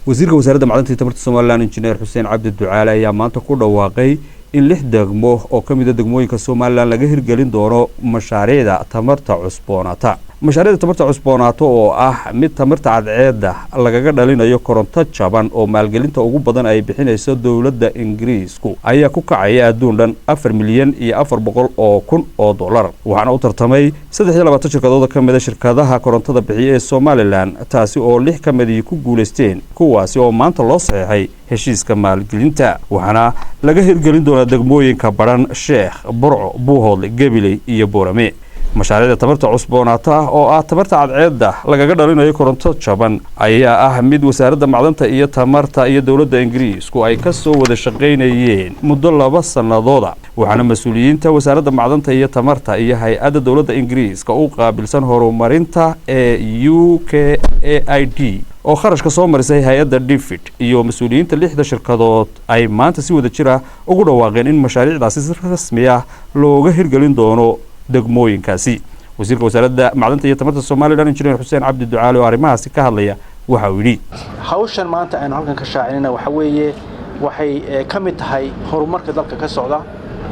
Wasiirka Wasaaradda Macdanta iyo Tamarta Somaliland, Injineer Xuseen Cabdi Ducaale, ayaa maanta ku dhawaaqay in lix degmo oo ka mid a degmooyinka Somaliland laga hirgelin doono mashaariicda tamarta cusboonaata. Mashaariicda tamarta cusboonaato oo ah mid tamarta cadceedda lagaga dhalinayo koronto jaban oo maalgelinta ugu badan ay bixinayso dowladda Ingiriisku, ayaa ku kacaya adduun dhan $4,400,000, waxaana u tartamay 23 shirkadood ka mida shirkadaha korontada bixiya ee Somaliland, taasi oo lix ka midii ku guulaysteen, kuwaasi oo maanta loo saxeexay heshiiska maalgelinta. Waxaana laga hirgelin doonaa degmooyinka Badhan, Sheekh, Burco, Buuhoodle, Gabiley iyo Boorame. Mashaariicda tamarta cusboonaata oo ah tamarta cadceedda lagaga dhalinayo koronto jaban ayaa ah mid Wasaaradda Macdanta iyo Tamarta iyo dowladda Ingiriisku ay ka soo wada shaqaynayeen muddo 2 sannadooda, waxaana mas-uuliyiinta Wasaaradda Macdanta iyo Tamarta iyo hay-adda dowladda Ingiriiska u qaabilsan horumarinta ee UKAID, oo kharashka soo marisay hay-adda DFID, iyo mas-uuliyiinta lixda shirkadood ay maanta si wada jir ah ugu dhawaaqeen in mashaariicdaasi si rasmi ah looga hirgelin doono degmooyinkaasi. Wasiirka Wasaaradda Macdanta iyo Tamarta Somaliland, Injineer Xuseen Cabdi Ducaale, oo arrimahaasi ka hadlaya, waxa uu yidhi: Hawshan maanta aynu halkan ka shaacinayna waxa weeye waxay ka mid tahay horumarka dalka ka socda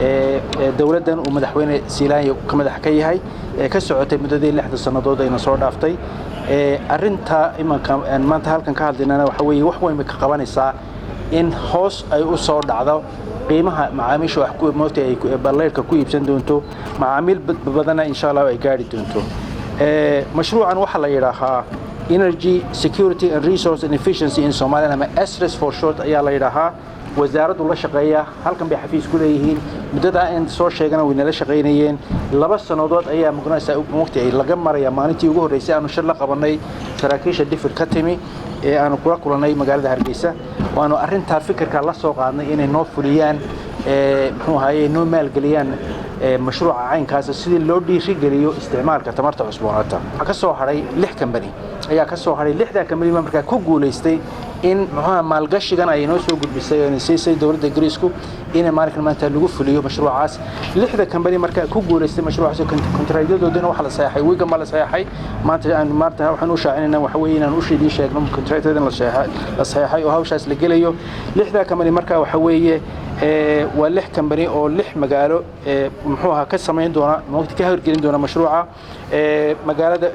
ee dowladdan uu Madaxweyne Siilaanya ka madax ka yahay ee ka socotay muddadii 6da sannadood ayna soo dhaaftay. Arrinta imanka maanta halkan ka hadlaynana waxa weeye wax weyn bay ka qabanaysaa in hoos ay u soo dhacdo qiimaha macaamiisha wax ku moogtay ay baleyrka ku iibsan doonto, macaamiil badanna insha Allah ay gaari doonto. Mashruucan waxaa la yidhaahaa Energy Security and Resource and Efficiency in Somaliland, ama ESRES for short ayaa la yidhaahaa. Wasaaraddu la shaqeeya, halkan bay xafiis ku leeyihiin. Muddadaa in soo sheegana way nala shaqaynayeen. 2 sannadood ayaa muqnaysa moogtay laga maraya maalintii ugu horreysay aanu shir la qabanay saraakiisha DFID ka timi ee aanu kula kulannay magaalada Hargeysa, waanu arrintaa fikirka la soo qaadnay inay noo fuliyaan, muxuu ahaye, noo maalgeliyaan mashruuca caynkaasa sidii loo dhiirigeliyo isticmaalka tamarta cusboonaata. Waxaa ka soo hadhay lix company ayaa ka soo hadhay. Lixdaa company baa markaa ku guulaystay in muxuuha maalgashigan ay inoo soo gudbisay oo siisay dowladda Ingiriisku in maalinkan maanta lagu fuliyo mashruucaas. Lixda company markaa ku guulaystay mashruucaas, kontraktyadoodina waxa la saxeexay wiigan baa la saxeexay. Maanta aan maanta waxaan u shaacinayna waxa weeye inaan u shidii sheegno kontraktadan la saxeexay oo hawshaas la gelayo. Lixda company markaa waxa weeye waa lix company oo lix magaalo muxuu ahaa ka samayn doona, moogta, ka hirgelin doona mashruuca. Magaalada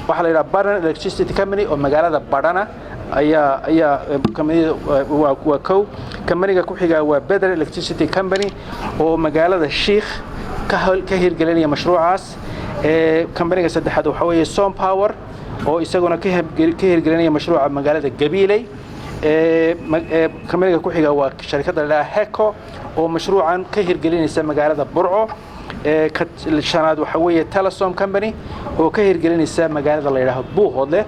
waxaa la yidhaha Badhan Electricity Company oo magaalada Badhana ayaa kambaniyada waa kow. Kambaniga ku xigaa waa Beder Electricity Company oo magaalada Shiikh ka hirgelinaya mashruucaas. Kambaniga saddexaad waxaa weeye Som Power oo isaguna ka hirgelinaya mashruuca magaalada Gabiiley. Kambaniga ku xiga waa sharikadda la dhaha Heco oo mashruucan ka hirgelinaysa magaalada Burco. Ka shanaad waxaa weeye Telesom Company oo ka hirgelinaysa magaalada la yidhaaho Buuhoodle.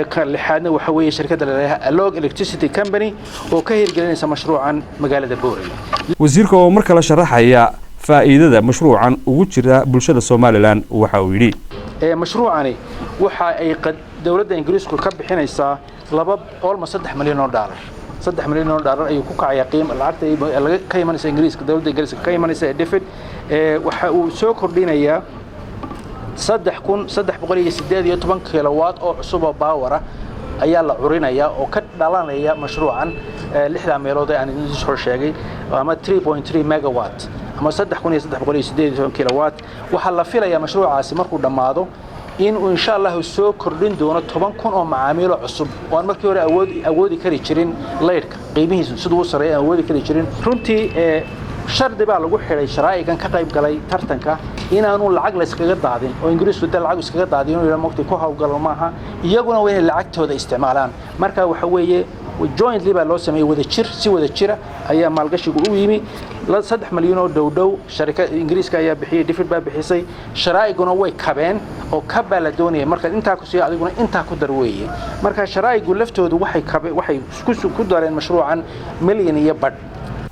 Ka lixaadna waxaa weeye shirkadda la yidhaaho Alog Electricity Company oo ka hirgelinaysa mashruucan magaalada Boorame. Wasiirka oo mar kale sharaxaya faa'iidada mashruucan ugu jira bulshada Somaliland, waxa uu yidhi: Mashruucani waxa ay dowladda Ingiriisku ka bixinaysaa laba almost $3 milyan. $3 milyan ayuu ku kacayaa qiim lacagta laga ka imanaysa Ingiriiska, dowladda Ingiriiska ka imanaysa ee DFID. Waxa uu soo kordhinayaa 3318 kilowatt oo cusub oo power ah ayaa la curinayaa oo ka dhalanaya mashruucan lixdaa meelood ee aan idin soo sheegay, ama 3.3 megawatt ama 3318 kilowatt. Waxaa la filayaa mashruucaasi markuu dhammaado in uu insha Allahu soo kordhin doono 10,000 oo macaamiilo cusub oo aan markii hore awoodi kari jirin laydhka qiimihiisu siduu u sarreeya aan awoodi kari jirin. Runtii shardi baa lagu xidhay sharaa'igan ka qayb galay tartanka inaanu lacag la iskaga daadin, oo Ingiriisku de lacag iskaga daadin inuu yidhaa mogtay ku hawlgalo maaha, iyaguna waa inay lacagtooda isticmaalaan. Marka waxa weeye jointly baa loo sameeyey, wada jir, si wada jira ayaa maalgashigu u yimi. 3 malyan oo dhow dhow sharika Ingiriiska ayaa bixiyey, DFID baa bixisay, sharaa'iguna way kabeen oo kab baa la doonaya. Marka intaa ku siiyo, adiguna intaa ku dar weeye. Marka sharaa'igu laftoodu waxay kabe waxay ku dareen mashruucan milyan iyo badh.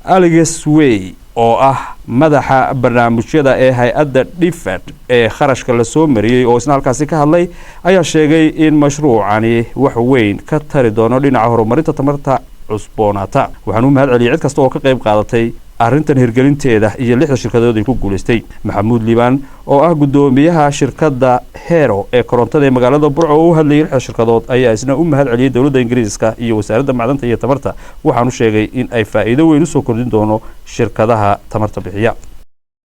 Alex Way oo ah madaxa barnaamijyada ee hay-adda DFID ee kharashka lasoo mariyey, oo isna halkaasi ka hadlay, ayaa sheegay in mashruucani wax weyn ka tari doono dhinaca horumarinta tamarta cusboonaata. Waxaan u mahad celiyay cid kasta oo ka qayb qaadatay. Arrintan hirgelinteeda iyo lixda shirkadood ay ku guulaystay. Maxamuud Liibaan oo ah guddoomiyaha shirkadda Hero ee korontada ee magaalada Burco oo u hadlayay lixda shirkadood ayaa isna u mahad celiyey dowladda Ingiriiska iyo Wasaaradda Macdanta iyo Tamarta, waxaanu sheegay in ay faa'iido weyn usoo kordhin doono shirkadaha tamarta bixiya.